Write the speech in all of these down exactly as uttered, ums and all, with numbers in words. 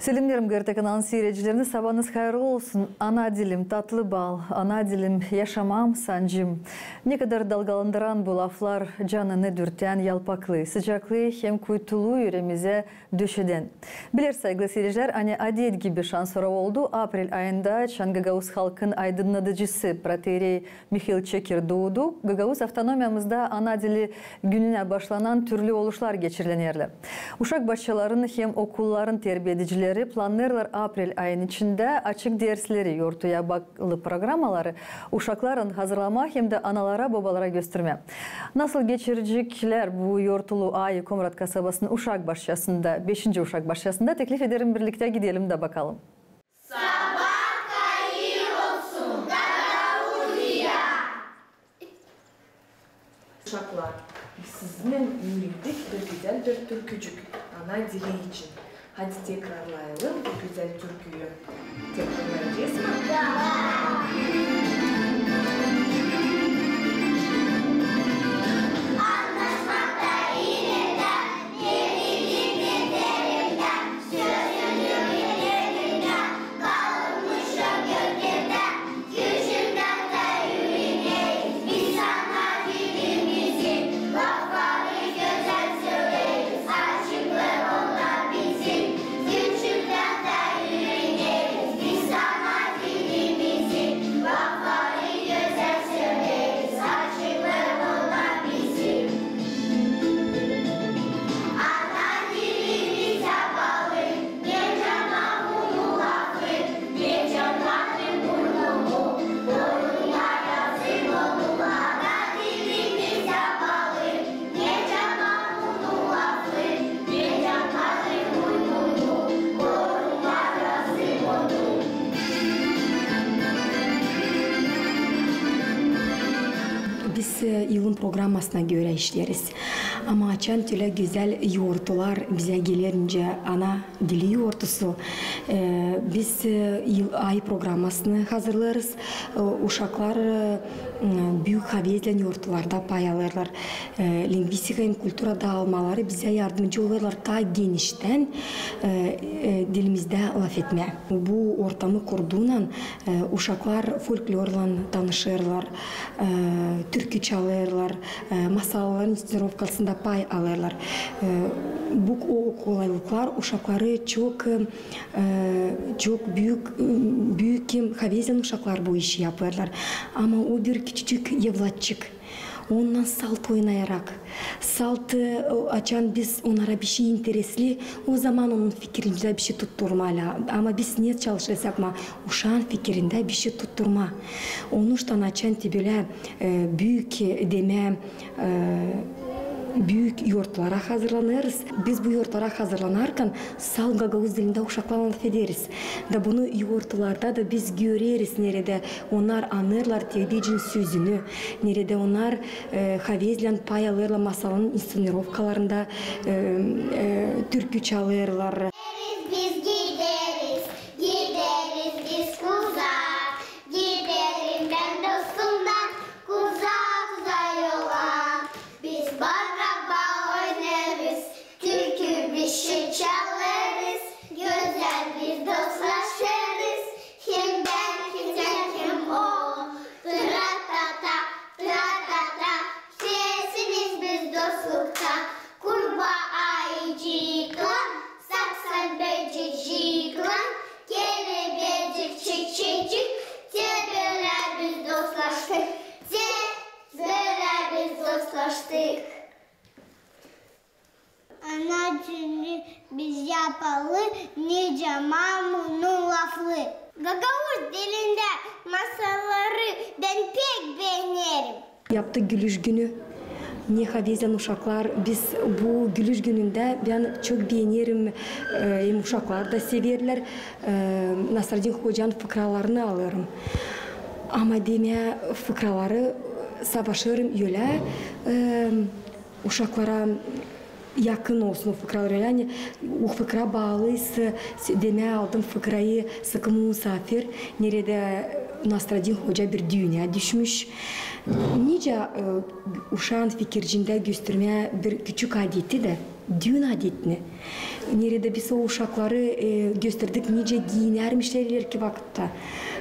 Selemneerim GRT kanalın siirecilerini, sabaanız hayırlı olsun. Ana dilim, tatlı bal, ana dilim, yaşamam sancım. Ne kadar dalgalandıran bu laflar, canını dürtän yalpaklıı, sıcaklıı hem kuytuluı üüremizä döşedän. Biler, saygılı siireciler, ani adet gibi şansora oldu, aprel ayında, açan gagauz halkın aydınnadıcısı protoierey Mihail Çekir duudu, gagauz avtonomiyamızda ana dili gününä başlanan türlü oluşlar geçirilenerlär. Uşak başçaların hem okulların terbiyedicileri plannêêrlar aprel ayın içindä açık dersleri, yortuya baalı programaları uşakların hazırlamaa hem dä analara, bobalara göstermää. Nasıl geçireceklär bu yortulu ayı Komrat kasabasının uşak başçasında, beşinci uşak başçasında, teklif ederim, birliktä gidelim dä bakalım. Sabaa hayır olsun, Gagauziya! Uşaklar, biz sizinnän üürenecez bir gözäl bir türkücük ana dili için. Hadi tekrarlayalım bu gözäl türküyü. Tekrarlayacez mı? Biz, e, yılın programmasına görä işleeriz. Ama açan tölä gözäl yortular bizä geler, nicä ana dili yortusu, e, biz, e, yıl, ay programmasını hazırlêêrız. E, uşaklar, e, büük havezlän yortularda pay alêrlar. E, lingvistika hem kultura daalmaları bizä yardımcı olêrlar taa geniştän, e, e, dilimizdä lafetmää. Bu ortamı kurduunnan, e, uşaklar folklorlan tanışêrlar, e, türkü çalêrlar, e, masalların inszenirovkasında pay alêrlar. E, bu ko-, kolaylıklar uşakları çok, e, çok büük, büük hem havezlän uşaklar bu işi yapêrlar. Ama o bir küçücük evlatçık. Onunnan salt oynayarak, salt, e, açan biz onnara bişey interesli, ozaman onun fikirindä bişey tutturmaa lä-, ama biz ne çalışêrsak ma, uşaan fikirindä bişey tutturmaa. Onuştan açan te bölä, e, büük, e, demää, e, büük yortulara hazırlanêrız. Biz bu yortulara hazırlanarkan salt gagauz dilindä uşaklarlan lafederiz. Da bunu yortularda da biz göreriz, neredä onnar annêêrlar terbiyecinin sözünü, neredä onnar, e, havezlän pay alêrlar masalın inszenirovkalarında, e, e, türkü çalêrlar. Biz gideriz, gideriz biz uzak, giderim bän dostumdan uzak, uzak yola. Biz baraba oynêêrız, türkü bişey çalêrız, gözäl biz dostlaşêrız, hem bän hem sän hem o. Tra-ta-ta, tra-ta-ta, sesimiz biz dostlukta. Kurbaa ayıcıklan, saksan böcekçiklan, kelebecik, çiçecik, te bölä biz dostlaştık, te bölä biz dostlaştık. Ana dili bizä paalı, nicä mamunun lafı. Gagauz dilindä masalları bän pek beenerim. Yaptık gülüş günü. Ne havezlän uşaklar, biz bu gülüş günündä, bän çok beenerim, e, hem uşaklar da severlär, e, Nasradin hocanın fıkralarını alêrım. Ama demää fıkraları savaşêrım ölä, e, uşaklara yakın olsun o fıkralar. Ölä ani o fıkra baalıysa, s-, demää aldım fıkrayı Sıkı musafir, neredä Nasradin hoca bir düünä düşmüş. Nicä, e, uşaan fikircindä göstermää bir küçük adeti dä, Düün adetini, neredä biz o uşakları, e, gösterdik, nicä giinärmişlär ileriki vakıtta,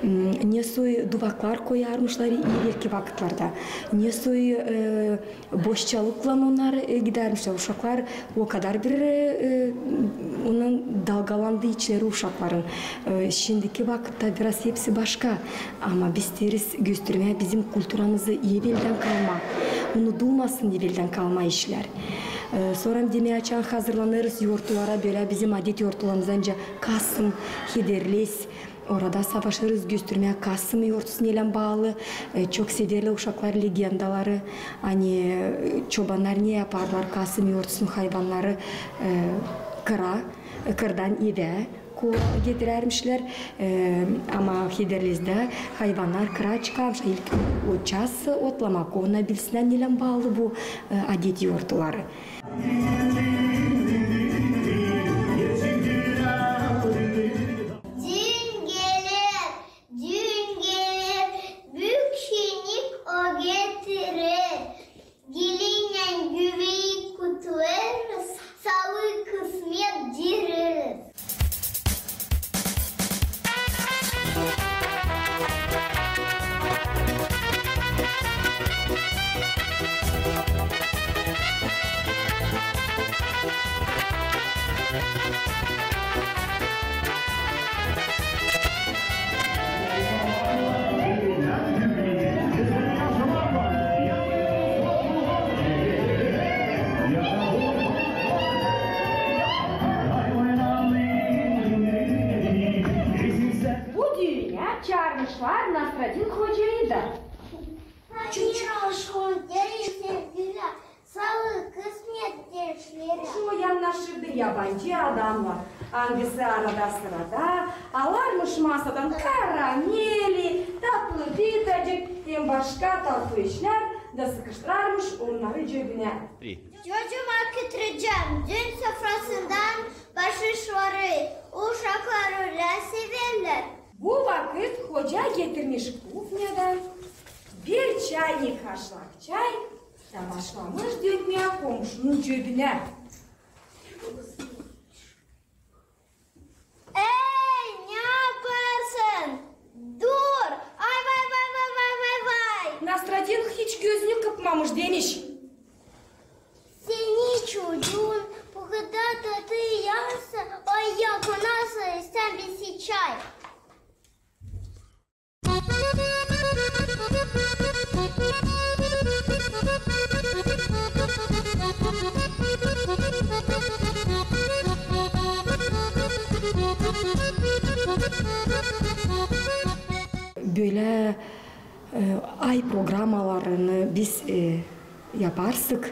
m, ne soy duvaklar koyarmışlar ileriki vakıtlarda, ne soy, e, boşçalıklan onnar, e, gidärmişlär. Uşaklar o kadar bir, e, e, ondan dalgalandı içleri uşakların. E, şindiki vakıtta biraz hepsi başka. Ama biz isteeriz göstermää bizim kulturamızı, eveldän kalma. Unudulmasın eveldän kalma işlär. E, sora demää, açan hazırlanêrız yortulara, bölä bizim adet yortularımız, ancak kasım, hederlez, orada savaşêrız göstermää kasım yortusu neylän baalı. E, çok severlär uşaklar legendaları, ani, e, çobannar ne yapardılar, kasım yortusunu hayvannarı, e, kıra, e, kırdan evä ko-, getirärmişlär. E, ama hederlezdä hayvannar kıra çıkarmış, ilk o ças otlamaa, onnar bilsinnär neylän baalı bu, e, adet yortuları. Düün geler, düün geler, büük şennik o getirer. Gelinnän güveyi kutlêêrız, saalıı kısmet dileriz. Bu düünä çaarmışlar Nasradin hocayı da. Hayır olsun, gelin sevgililär, saalıı kısmet dileriz. Şu yannaşırdı yabancı adamnar, angısı arada-sırada alarmış masadan karameli, tatlı bitacık hem başka tatlı işlär da sıkıştırarmış onnarı cöbünä. Cocum Akıt Recep düün sofrasından başış varêr, uşaklar ölä severlär. Bu vakıt hoca getirmiş kufnyadan bir çaynik haşlak çay da başlamış dökmää komuşunun cöbünä. Ey, ne yaparsın? Dur! Ay, vay, vay, vay, vay, vay, vay! Nasradin hiç gözünü kıpmamış demiş. Seni çocuun bu kadar tatlı yarsın, ay ya, bu nasıl sen bir çay? Bölä, e, ay programalarını biz, e, yaparsak,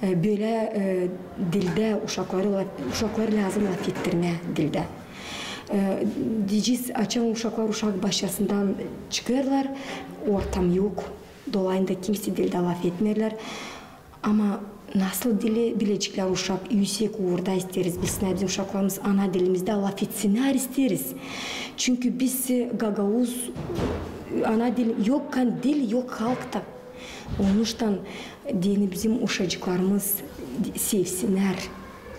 e, bölä, e, dildä uşakları la-, uşakları lääzım lafettirmää dildä. E, deyecez, açan uşaklar uşak başçasından çıkêrlar, ortam yok, dolayında kimsey dildä lafetmeerlär. Ama nasıl dili bileceklär uşak? Üüsek uurda isteeriz bilsinnär bizim uşaklarımız ana dilimizdä lafetsinnär isteeriz. Çünkü biz, e, gagauz, e, ana dil, yok kan dil, yok halk ta. Onuştan deyni bizim uşacıklarımız sevsinnär,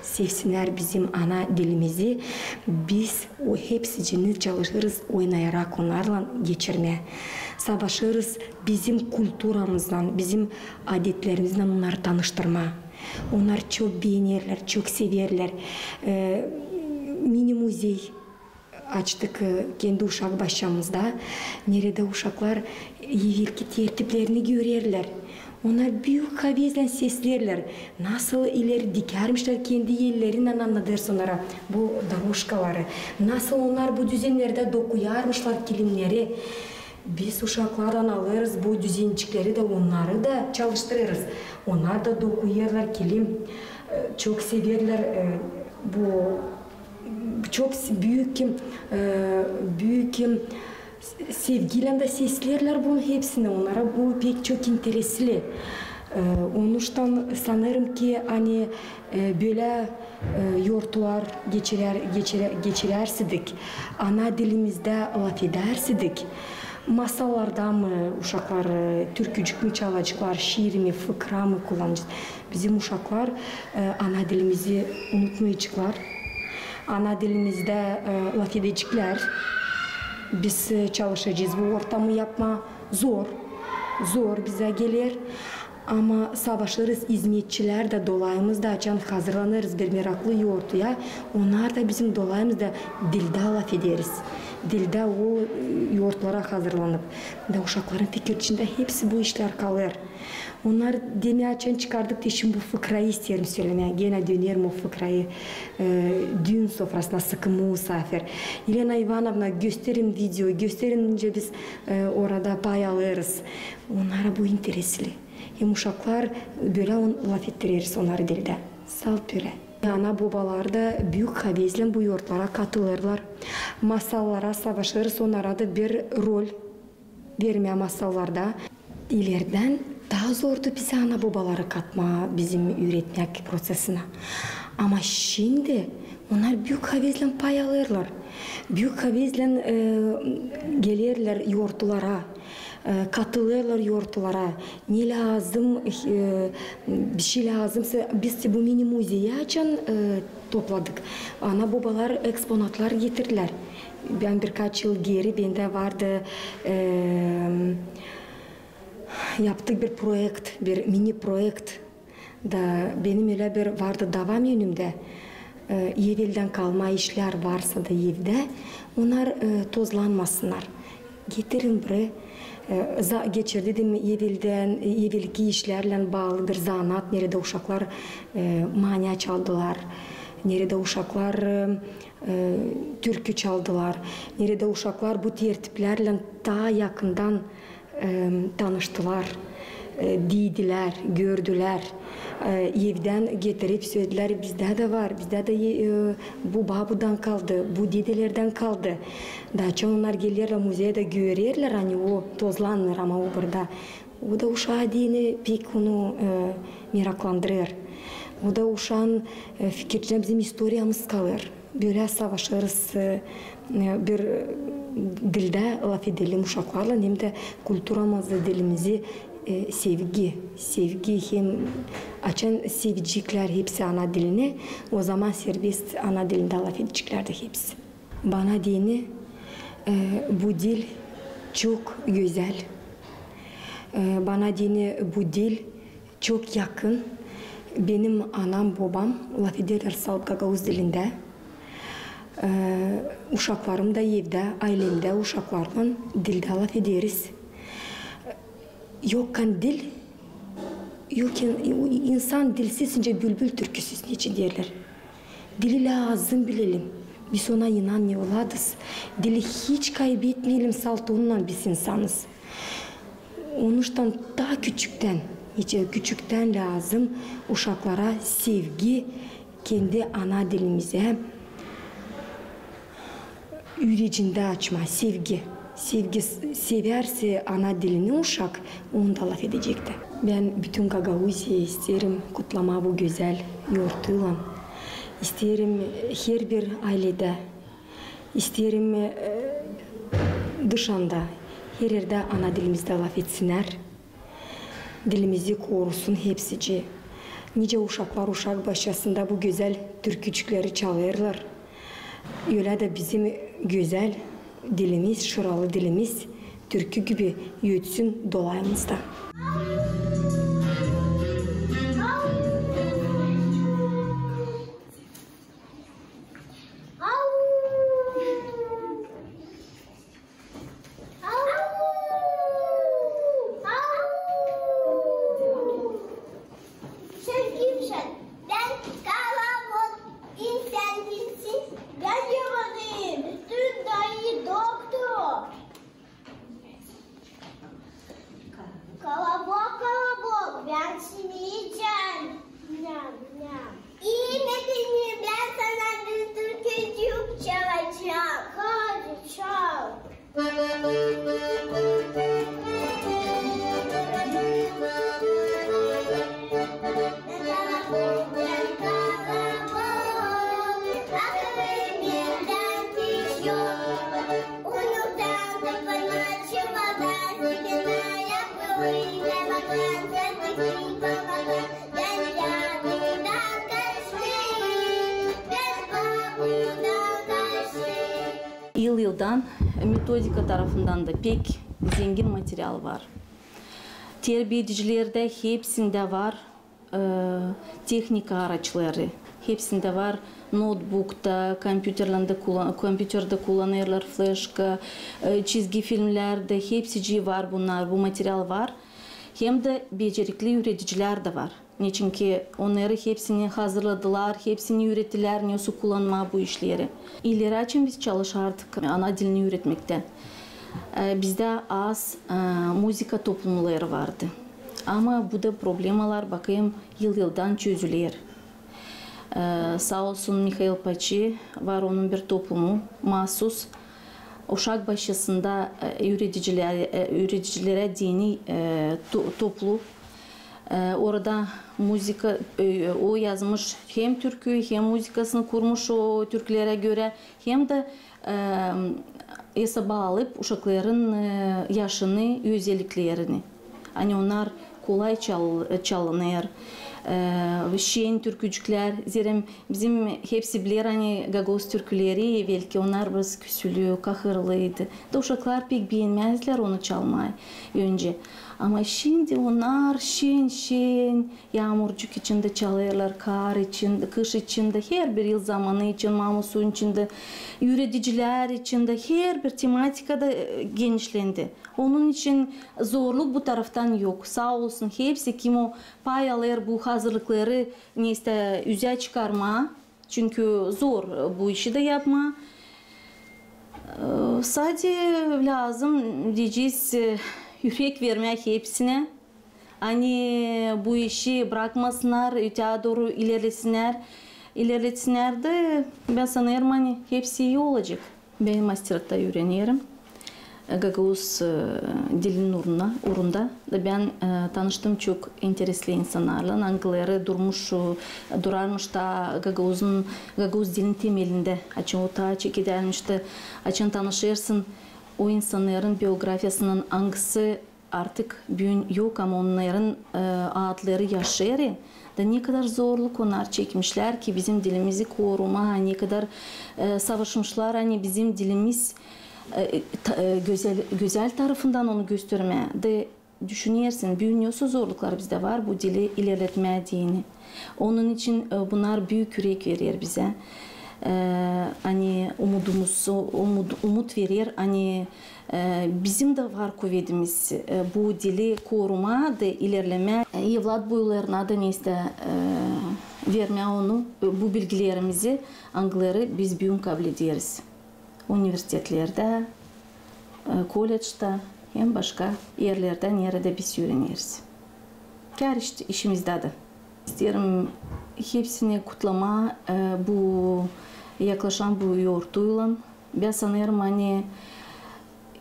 sevsinnär bizim ana dilimizi. Biz o hepsicini çalışırız oynayarak onnarlan geçirmää. Savaşırız bizim kulturamızlan, bizim adetlerimizlän onnarı tanıştırmaa. Onnar çok beenerlär, çok severlär. E, mini-muzey açtık, e, kendi uşak başçamızda, neredä uşaklar evelki tertiplerini görerlär. Onnar büük havezlän sesleerlär, nasıl ileri dikärmişlär kendi ellerinnän, annadêrsın onnara, bu doroşkaları, nasıl onnar bu düzennerdä dokuyarmışlar kilimneri. Biz uşaklardan alêrız bu düzençikleri da, onnarı da çalıştırêrız. Onnar da dokuyêrlar kilim, e, çok severlär, e, bu çok s-, büük, e, büük, e, s-, sevgiylän dä sesleerlär bunu hepsini. Onnara bu pek çok interesli. E, onuştan sanêrım ki, ani, e, bölä, e, yortular geçirär, geçirä-, geçirärsädik, ana dilimizdä lafedärsädik, Masallarda mı uşaklar, e, türkücük mü çalaceklar, şiir mi, fıkra mı kullanacek? Bizim uşaklar, e, ana dilimizi unutmayaceklar. Ana dilimizde, e, lafedeceklär. Biz, e, çalışacez bu ortamı yapmaa. Zor. Zor bizä geler. Ama savaşêrız, izmetçilär dä, dolayımız da, açan hazırlanêrız bir meraklı yortuya, onnar da bizim dolayımız da dildä lafederiz. Dildä o, e, yortulara hazırlanıp. Da uşakların fikir içindä hepsi bu işlär kalêr. Onnar demää, açan çıkardık da şindi bu fıkrayı, isteerim sölemää. Genä dönerim o fıkrayı, e, düün sofrasına, sıkı musaafir. Elena İvanovna, gösterin video, gösterin, nicä biz, e, orada pay alêrız. Onnara bu interesli. Hem uşaklar bölä on-, lafettireriz onnarı dildä. Salt bölä. Ana-bobalar da büük havezlän bu yortlara katılêrlar. Masallara savaşêrız onnara da bir rol vermää masallarda. İlerdän taa zordu bizä ana-bobaları katmaa bizim üüretmäk prosesinä. Ama şindi onnar büük havezlän pay alêrlar. Büük havezlän, e, gelerlär yortulara, e, katılêrlar yortulara. Ne lääzım, e, bişey lääzımsa, biz bu mini-muzeyi açan, e, topladık. Ana-bobalar eksponatlar getirdilär. Bän birkaç yıl geeri bendä vardı, e, yaptık bir proekt, bir mini-proekt. Da benim ölä bir vardı davam önümdä, e, eveldän kalma işlär varsa da evdä, onnar, e, tozlanmasınnar. Getirin burayı, e, za-, geçirdim eveldän, e, evelki işlärlän baalı bir zanaat, neredä uşaklar, e, mania çaldılar, neredä uşaklar, e, e, türkü çaldılar, neredä uşaklar bu tertiplärlän taa yakından, e, tanıştılar, e, diydilär, gördülär. E, evdän getirip söledilär, bizdä dä var, bizdä dä, e, bu babudan kaldı, bu dedelerdän kaldı. Da açan onnar gelerlär muzeyä da görerlär, ani o tozlanmêêr, ama o burada. O da uşaa deyni pek onu, e, meraklandırêr. O da uşaan, e, fikir içindä bizim istoriyamız kalêr. Bölä savaşêrız, e, e, bir, e, dildä lafedelim uşaklarlan, hem dä kulturamızı, dilimizi, e, sevgi, sevgi hem açan seveceklär hepsi ana dilini, o zaman serbest ana dilindä lafedeceklär dä hepsi. Bana deyni, e, bu dil çok gözäl. E, bana deyni bu dil çok yakın. Benim anam, bobam lafederlär salt gagauz dilindä. E, uşaklarım da evdä, aylemdä uşaklarlan dildä lafederiz. Yokkan dil, yok in-, insan dilsiz nicä bülbül türküsüz, nicä deerlär. Dili lääzım bilelim. Biz ona inan ne oladız. Dili hiç kaybetmeyelim, salt onunnan biz insanız. Onuştan taa küçüktän, nicä küçüktän lääzım uşaklara sevgi, kendi ana dilimizä, üürecindä açmaa sevgi. Sevgi, sevärse ana dilini uşak, onu da lafedecek dä. Bän bütün Gagauziyayı isteerim kutlamaa bu gözäl yortuylan. İsteerim herbir ayledä, isteerim, e, dışanda, her erdä ana dilimizdä lafetsinnär. Dilimizi korusun hepsicii. Nicä uşaklar uşak başçasında bu gözäl türkücükleri çalêrlar, ölä dä bizim gözäl dilimiz, şıralı dilimiz, türkü gibi ötsün dolayımızda. Sen kimsän? Bän Kolobok. Kim sän, kimsin? Bän yamanım. Bütün dayı doktor. Kolobok, Kolobok, bän seni iyicäm. Nyam, nyam. İyime beni, bän sana bir türkücük çalacam. Hadi çal. Yıl-yıldan metodika tarafından da pek zengin material var. Terbiyedicilerdä hepsindä var e, tehnika araçları. Hepsindä var, noutbukta, kompüterlerdä kullan-, kompüterdä kullanêrlar, fleşka, e, çizgi filmlerdä, hepsicii var bunnar, bu material var. Hem dä becerikli üüredicilär dä var. Neçinki onnarı hepsini hazırladılar, hepsini üürettilär, nesoy kullanmaa bu işleri. İleri açan biz çalışardık ana dilini üüretmektä. E, bizdä az, e, muzıka toplumları vardı. Ama bu da problemalar, bakêrım, yıl-yıldan çözüler. E, saa olsun Mihail Paçi, var onun bir toplumu, maasuz uşak başçasında, e, üürediciler-, e, üüredicilerä deyni, e, to-, toplu. E, orada muzıka, e, o yazmış hem türkü, hem muzıkasını kurmuş o türkülerä görä, hem dä, e, esaba alıp uşakların, e, yaşını, özelliklerini. Ani onnar kolay çal-, çalınêr, e, şen türkücüklär, zerä bizim hepsi biler, ani gagauz türküleri evelki onnar biraz küsülü, kahırlıydı. Da uşaklar pek beenmäzdilär onu çalmaa öncä. Ama şindi onnar şen-şen, yaamurcuk içindä çalêrlar, kar içindä, kış içindä, herbir yıl zamanı için, mamusun içindä, üüredicilär içindä, herbir tematikada, e, genişlendi. Onun için zorluk bu taraftan yok. Saa olsun hepsi, kim o pay alêr bu hazırlıkları neysä üzä çıkarmaa. Çünkü zor bu işi dä yapmaa. E, sade lääzım, deyecez, e, ürek vermää hepsinä. Ani bu işi brakmasınnar, öteyä dooru ilerlesinnär, ilerlesinnär dä, bän sanêrım, ani hepsi ii olacek. Bän masterliktä üürenerim, e, gagauz, e, dilin uuruna, uurunda. Da bän, e, tanıştım çok interesli insannarlan, angıları durmuş, e, durarmış taa gagauzun, gagauz dilin temelindä. Açan o taa çekedermiş dä, açan tanışêrsın o insannarın biografiyasınnan, angısı artık büün yok, ama onnarın, e, adları yaşêêr. Da ne kadar zorluk onnar çekmişlär ki bizim dilimizi korumaa, ne kadar, e, savaşmışlar, ani bizim dilimiz, e, ta-, e, gözäl, gözäl tarafından onu göstermää. Da düşünersin, büün nesoy zorluklar bizdä var bu dili ilerletmää deyni. Onun için, e, bunnar büük ürek verer bizä. E, ani umudumuz, umut, umut verer, ani, e, bizim dä var kuvedimiz, e, bu dili korumaa da ilerlemää, e, evlat boylarına da neysä, e, vermää onu, e, bu bilgilerimizi, angıları biz büün kablederiz universitetlerdä, e, kollecdä hem başka erlerdä, neredä biz üüreneriz. Kär iş-, işimizdä dä. İsteerim hepsini kutlamaa, e, bu yaklaşan bu yortuylan. Bän sanêrım, ani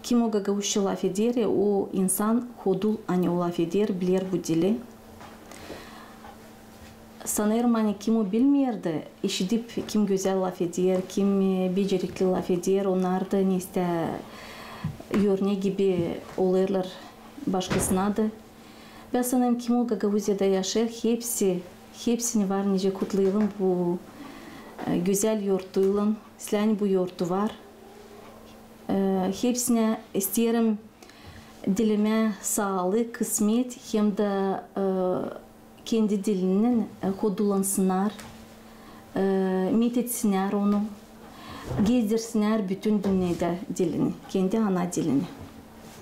kim o gagauzça lafeder, e, o insan hodul, ani o lafeder, biler bu dili. Sanêrım, ani kim o bilmeer dä, işidip, kim gözäl lafeder, kim, e, becerikli lafeder, onnar da neysä örnek gibi olêrlar başkasına da. Bän sanêrım, kim o Gagauziyada yaşêêr, hepsi, hepsini var nicä kutlêêrım bu, e, gözäl yortuylan, islää ani bu yortu var. E, hepsinä isteerim dilemää saalık, kısmet, hem dä, e, kendi dilinin, e, hodullansınnar, e, metitsinnär onu, gezdirsinnär bütün dünnedä dilini, kendi ana dilini.